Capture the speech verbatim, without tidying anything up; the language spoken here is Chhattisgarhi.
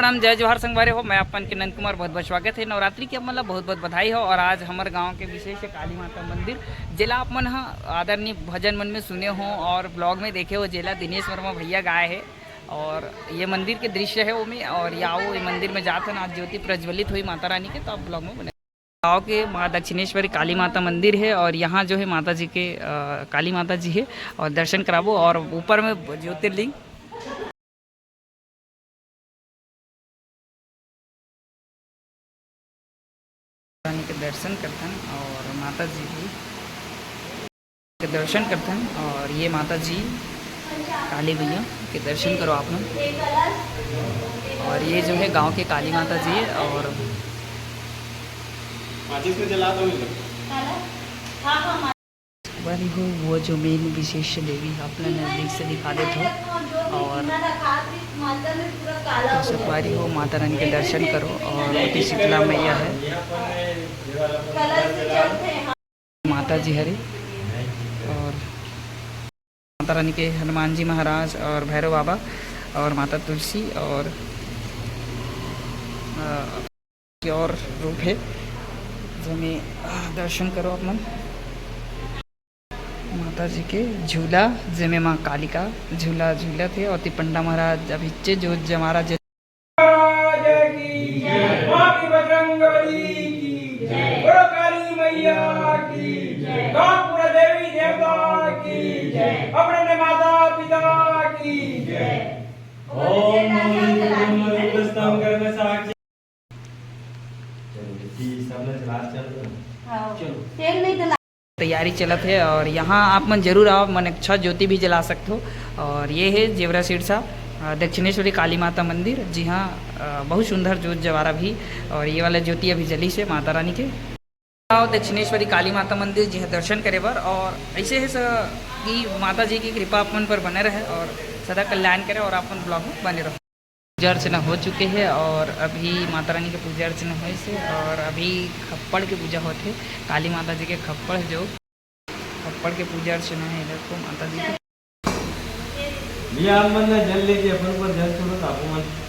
हम जय जोहार संगवारी हो, मैं अपन के नंद कुमार, बहुत बहुत स्वागत है। नवरात्रि के अपन ला बहुत बहुत बधाई हो। और आज हमर गांव के विशेष काली माता मंदिर, जेला अपन ह आदरणीय भजन मन में सुने हो और ब्लॉग में देखे हो, जेला दिनेश वर्मा भैया गाए है। और ये मंदिर के दृश्य है वो में, और ये आओ, ये मंदिर में जात हन, आज ज्योति प्रज्वलित हुई माता रानी के, तो आप ब्लॉग में बने। गांव के माँ दक्षिणेश्वरी काली माता मंदिर है और यहाँ जो है माता जी के, अ, काली माता जी है और दर्शन कराबो और ऊपर में ज्योतिर्लिंग रानी के दर्शन करथन और माता जी भी के दर्शन करथन। और ये माता जी काली मैया के दर्शन करो आप लोग। और ये जो है गांव के काली माता जी है और माचिस में जला दो इनको। संगवारी हो, वो जो मेन विशेष देवी है, अपना नजदीक से दिखा देत हो। और तो संगवारी हो, माता रानी के दर्शन करो और ओती शीतला मैया है, माता जी हरे और माता रानी के हनुमान जी महाराज और भैरव बाबा और माता तुलसी और, अ, के और रूप है, जेमे, अ, दर्शन करो आप मन। माता जी के झूला, जेमे माँ कालिका झूला झूलत हे, और ती पंडा महाराज अभी चे जो जमारा जे महाराज की, माँ की बजरंग बली की, बोलो काली मैया की, गाँव पूरा देवी देवता की, अपने अपने माता पिता की। ओम नमो बुद्धम रूपस्थम कर्म साक्षी। चलो, इसी सबने चला चल रहे हैं। हाँ। चलो। तेल नहीं डला। तैयारी चलत है और यहाँ आप मन जरूर आओ, मन अच्छा ज्योति भी जला सकते हो। और ये है जेवरा सिरसा, अ, दक्षिणेश्वरी काली माता मंदिर। जी हाँ, अ, बहुत सुंदर जोत जवारा भी। और ये वाला ज्योति अभी जली से माता रानी के। आओ दक्षिणेश्वरी काली माता मंदिर जी हाँ दर्शन करे बर। और ऐसे है स-, कि माता जी की कृपा अपन पर बने रहे और सदा कल्याण करे और अपन ब्लॉग में बने रहो। पूजा अर्चना हो चुके हे और अभी माता रानी के पूजा अर्चना होइस हे और अभी खप्पड़ के पूजा होत हे, काली माता जी के खप्पड़, जो खप्पड़ के पूजा अर्चना हे। देखो माता जी के। भैया, आप मन ना जल लेके अपन ऊपर जल छोड़ो, तो आप मन